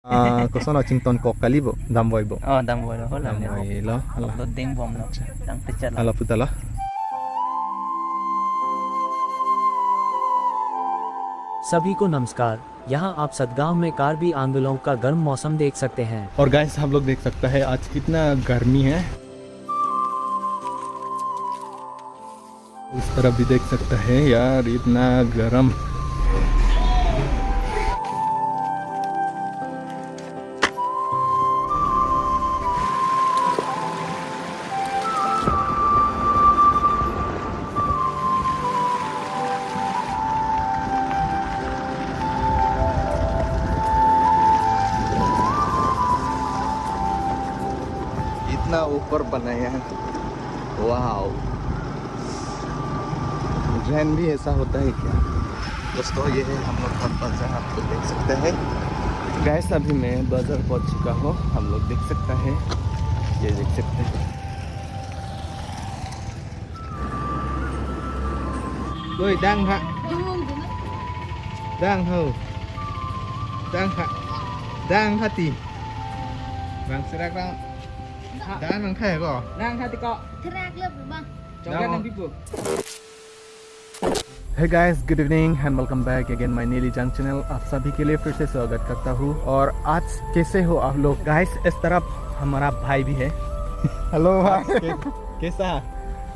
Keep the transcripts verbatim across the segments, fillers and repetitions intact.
Ah, koson lo, chington kok kali bo, damvoi bo. Oh, damvoi lo, hola ne. Damvoi lo, hala. Lo ding bom lo. Acha. Tang techat lo. Hala puta lo. सभी को नमस्कार। यहाँ आप सतगांव में कार्बी आंदोलन का गर्म मौसम देख सकते हैं। और guys, आप लोग देख सकता है आज कितना गर्मी है। इस तरफ भी देख सकता है यार, इतना गरम। इतना ऊपर बनाया है। वाओ, उज्जैन भी ऐसा होता है क्या? दोस्तों, ये है हम लोग का बाजार, आप लोग देख सकते हैं। Guys, अभी मैं बाजार पहुंच चुका हूँ, हम लोग देख सकता है, ये देख सकते हैं। Doi, dang ha. Dang ho. Dang ha. Dang hati. Bang serak dang. Dang nang khai ko. Dang hati ko. Therak lep bang. Chongkat nang pipo. Hey guys, good evening and welcome back again my Neli Jang channel। आप सभी के लिए फिर से स्वागत करता हूँ। और आज कैसे हो आप लोग? Guys, इस तरफ हमारा भाई भी है। Hello भाई। आज के-, कैसा?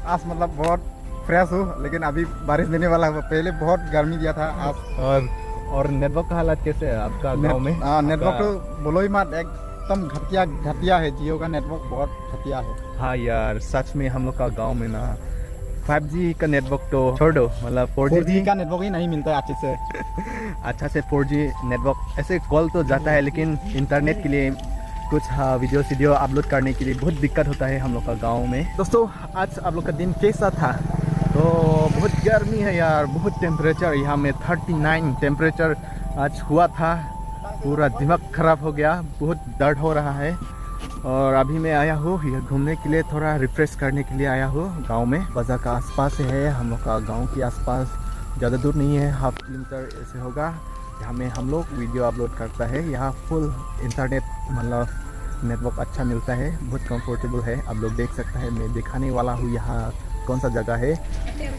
आज मतलब बहुत फ्रेश हूँ, लेकिन अभी बारिश देने वाला है। पहले बहुत गर्मी दिया था आज। और, और नेटवर्क का हालत कैसे है आपका गांव में? हाँ, नेटवर्क आपका तो बोलो ही मत, एकदम घटिया, घटिया है। जियो का नेटवर्क बहुत घटिया है। हाँ यार, सच में हम लोग का गांव में ना फ़ाइव जी का नेटवर्क तो छोड़ दो, मतलब फ़ोर जी फोर जी का नेटवर्क ही नहीं मिलता है अच्छे से। अच्छा से फ़ोर जी नेटवर्क, ऐसे कॉल तो जाता है, लेकिन इंटरनेट के लिए कुछ, हाँ, वीडियो सीडियो अपलोड करने के लिए बहुत दिक्कत होता है हम लोग का गांव में। दोस्तों, आज आप लोग का दिन कैसा था? तो बहुत गर्मी है यार, बहुत टेम्परेचर यहाँ में थर्टी नाइन टेम्परेचर आज हुआ था। पूरा दिमाग खराब हो गया, बहुत दर्द हो रहा है। और अभी मैं आया हूँ ये घूमने के लिए, थोड़ा रिफ्रेश करने के लिए आया हूँ गांव में। बाजार का आसपास है, हम लोग का गांव के आसपास, ज़्यादा दूर नहीं है, हाफ किलोमीटर ऐसे होगा। यहाँ में हम लोग वीडियो अपलोड करता है। यहाँ फुल इंटरनेट, मतलब नेटवर्क अच्छा मिलता है, बहुत कंफर्टेबल है। आप लोग देख सकता है, मैं दिखाने वाला हूँ यहाँ कौन सा जगह है।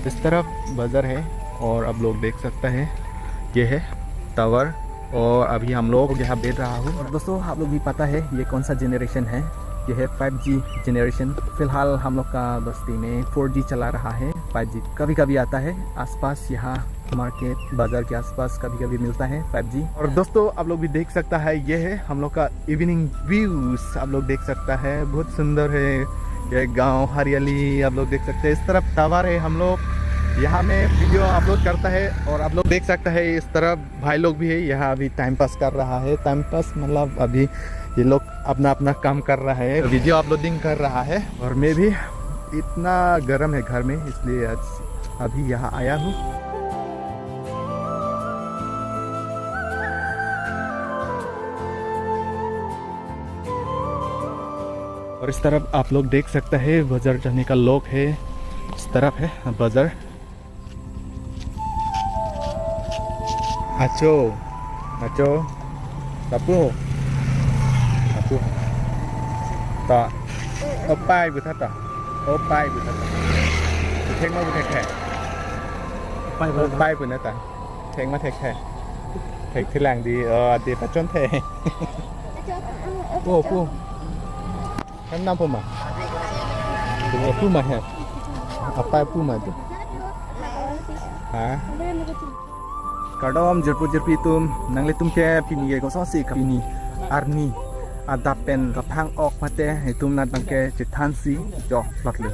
इस तरफ बाजार है और आप लोग देख सकता है, ये है टावर। और अभी हम लोग यहाँ बैठ रहा हूँ। और दोस्तों, आप लोग भी पता है ये कौन सा जनरेशन है? ये है फ़ाइव जी जनरेशन। फिलहाल हम लोग का बस्ती में फ़ोर जी चला रहा है, फ़ाइव जी कभी कभी आता है आसपास, यहाँ मार्केट, बाजार के आसपास कभी-कभी मिलता है फ़ाइव जी। और दोस्तों, आप लोग भी देख सकता है, ये है हम लोग का इवनिंग व्यूज। आप लोग देख सकता है, बहुत सुंदर है ये गांव, हरियाली आप लोग देख सकते हैं। इस तरफ टावर है, हम लोग यहाँ में वीडियो अपलोड करता है। और आप लोग देख सकता है, इस तरफ भाई लोग भी है, यहाँ अभी टाइम पास कर रहा है। टाइम पास मतलब अभी ये लोग अपना अपना काम कर रहा है, वीडियो अपलोडिंग कर रहा है। और मैं भी, इतना गर्म है घर में, इसलिए आज अभी यहाँ आया हूँ। और इस तरफ आप लोग देख सकते हैं, बाजार जाने का लोग है। इस तरफ है बाजार। Acho, acho, tapu, tapu, ta, opai bu thata, opai bu thata, bu thek ma bu thek thek, opai bu thek thek, thek ma thek thek, thek thilang di, oh, adi pachon thek, pu, pu. Kan nam puma? Puma, puma he. Apai puma tu. Ha? Kardom jirpo jirpi atum, nanglitum ke pini ke kosonsi ka pini arni adap pen kaphang-ok mate, itum nat abang ke chethansi jo plot le.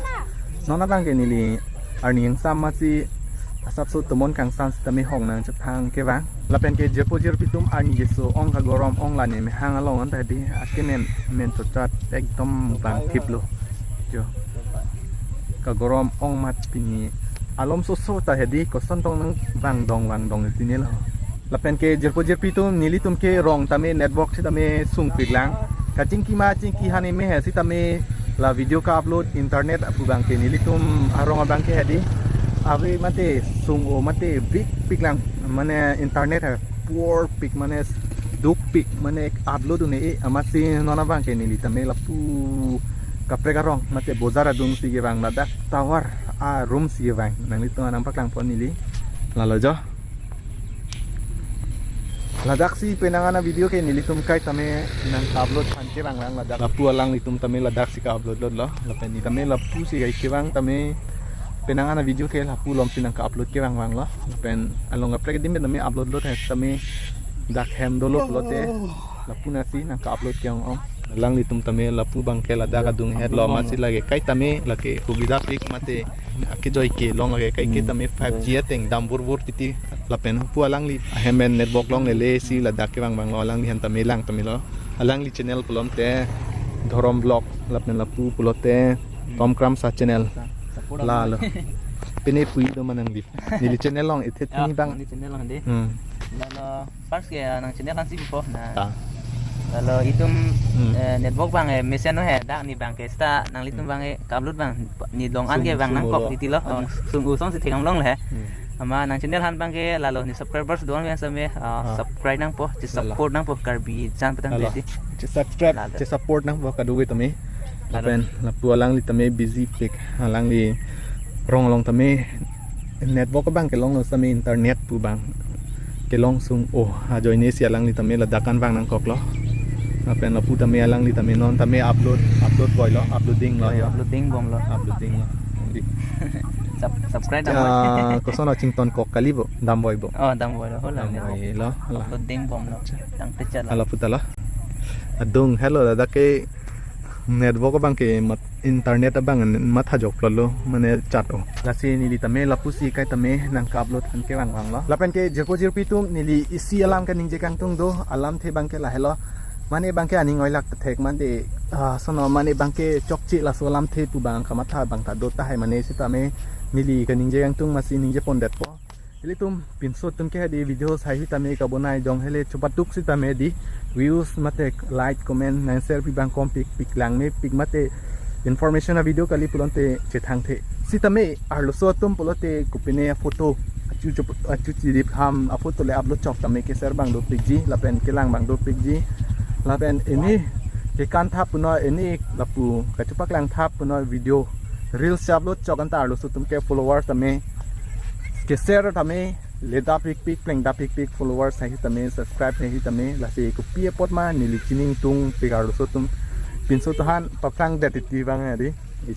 Non abang ke neli arni ingsam masi asapso tomon kangsam sitame hong nangchethang kevang. Lapen ke jirpo jirpi atum, arni keso ong, kagorom ong, la ne mehang along anta hedi, akemen men chotchat ekdom bang thip lo. Jo. Kagorom ong mat pini. Alom soso ta hedi, koson tong nang vangdong vangdong tini lo. Lapen ke jirpo jirpi atum, nelitum ke rong tame network sitame sungpiklang. Kachingki ma chingki hani me he sitame la video ka-upload internet apu abang ke nelitum arong abang ke hedi. Ave mate sung-o mate vekpiklang, mane internet he poor pik, mane dukpik mane upload un-e, amatsi non abangke neli tame lapu kaprek arong mate bojar adung si kevang, ladak tower arum si kevang. Nanglitum aphan nangpaklangpo neli. Lalo jo. Ladak si penang an a-video ke nelitum kaita me nangka-upload than kevang lang ladak. Lapu alanglitum tame ladak si ka-upload lotlo. Lapen neli tame lapu si kai kevang tame penang an a-video ke lapu along si nangka-upload kevang vanglo. Lapen along kaprek adim tame upload lot he tame dak hem dolo pulote lapu nasi nangka-upload ke-ong-ong. Alanglitum tame lapu abangke ladak adung hetlo, amatsi lake kaita me lake hubidapik mate akejoi kelong lake kaike tame five G ateng dam burbur titi. Lapen pu alangli ahem pen network longlele si ladak kevang vanglo, alangliphan tame lang tame lo. Alangli channel pulote Dhorom Vlog, lapen lapu pulote Tom Kramsa channel. Lalo. Pine pui do ma nangli. Neli channel along ithe Ya, thini abang. Neli channel along de. Hmm. Lalo first ke, ah, nang channel kan si po na. Ta. Lalo itum, Hmm. eh, network abang, eh, mesen he dak ne abangke seta nanglitum Hmm. abang, eh, ka-upload abang ne along an ke Sung, abang sung nangkok ulo. Titi lo. Oh, Hmm. sung u song si thekam longle he. Hmm. Amat nang channel aphan abangke lalo ne subscribers do-an abang same, ah, Ah. subscribe nangpo, che Lalo. support nangpo Karbi Jan petang Lalo. Titi. Che subscribe, Lalo. Che support nangpo kadokave tame. Lalo. Lapen lapu alangli tame busy pik, alangli rong along tame network abang kelonglo same internet pu abang kelong sung o ajoine si alangli tame ladak an vang nangkoklo. Lapen lapu tame alangli tame non tame upload, upload boilo, uploading lo yo. Uploading bomlo. Uploading lo. Di. Sub-, subscribe nang. Ah, koson o chington kok kali bo, dam boi bo. Oh, dam boilo, hola. Dam boilo, hola. Uploading bomlo. Tang techa lo. Hala puta lo. Adung, hello, ladak ke network abangke mat-, internet abang matha joklo lo, mane chat o. Lasi neli tame lapu si kaita me nangka-upload than kevang vanglo. Lapen ke jirpo jirpi atum neli isi alam kaningje kangtung do, alamthe abangke lahelo. Mane abangke aning oilak thek mane, ah, sono mane abangke chokche laso alamthe pu abang kamatha abang ta do tahai mane sitame neli kaningje kangtung amatsi ningje pondetpo. Ilitum pinso atum ke hadi video sai hitame kabonai dong hele chubatuk sitame di views mate like comment nang share pi abang kom pik pik lang me pik mate information a-video kali pulote chethangthe. Sitame arloso atum pulote kopine a-photo achu chup-, achu chidip ham a-photo le upload chok tame keser abang dopikji lapen kelang abang dopikji lapen ini kekan thap puno ini lapu kachepaklang thap puno video reels upload chok anta arloso atum ke followers tame keser tame ledapikpik plengdapikpik followers hai hitame subscribe hai hitame lasi kopi apot ma neli chiningtungpik arloso atum pinso atum aphan paprangdet titi abang hadi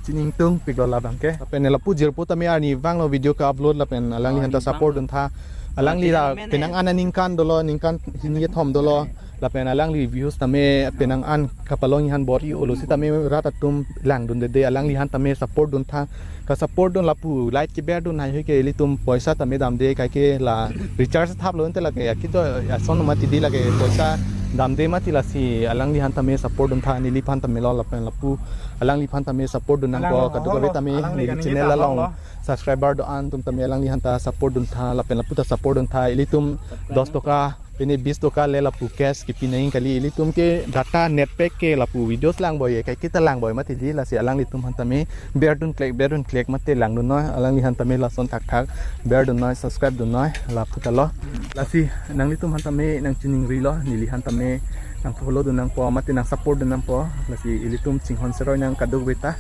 chiningtungpiklo labangke. Lapen lapu jirpo tame arni vanglo video ka-upload lapen alangli hanta support duntha. Alangli la penang an aningkan dolo, ningkan hini kethom dolo. Lapen alangli views tame penang an kapalong han bor-i olo sitame rat atum langdundede alangliphan tame support duntha. Ka-support dun lapu like keberdun hai hui ke ilitum poisa tame damde kaike la recharge thaplo ante lake ya kito ya son mati di lake poisa damde mati lasi alangliphan tame support duntha neliphan tame lo lapen lapu alangliphan tame support dun nangpo kadokave tame neli channel along subscriber do-an atum tame alangliphan ta support duntha lapen lapu ta support duntha ilitum dos toka pine bis toka le lapu cash kepi nangji kali ilitum ke data net pack ke lapu videos langboi kaike ta langboi mati di lasi alanglitum aphan tame berdun klek berdun klek mate langdunnoi alangliphan tame lason thakthak berdunnoi subscribe dunnoi lapu ta lo lasi nanglitum aphan tame nangchiningrilo neliphan tame nang follow dun nangpo mate nang support dun nangpo lasi ilitum chinghon seroi nang kadokave ta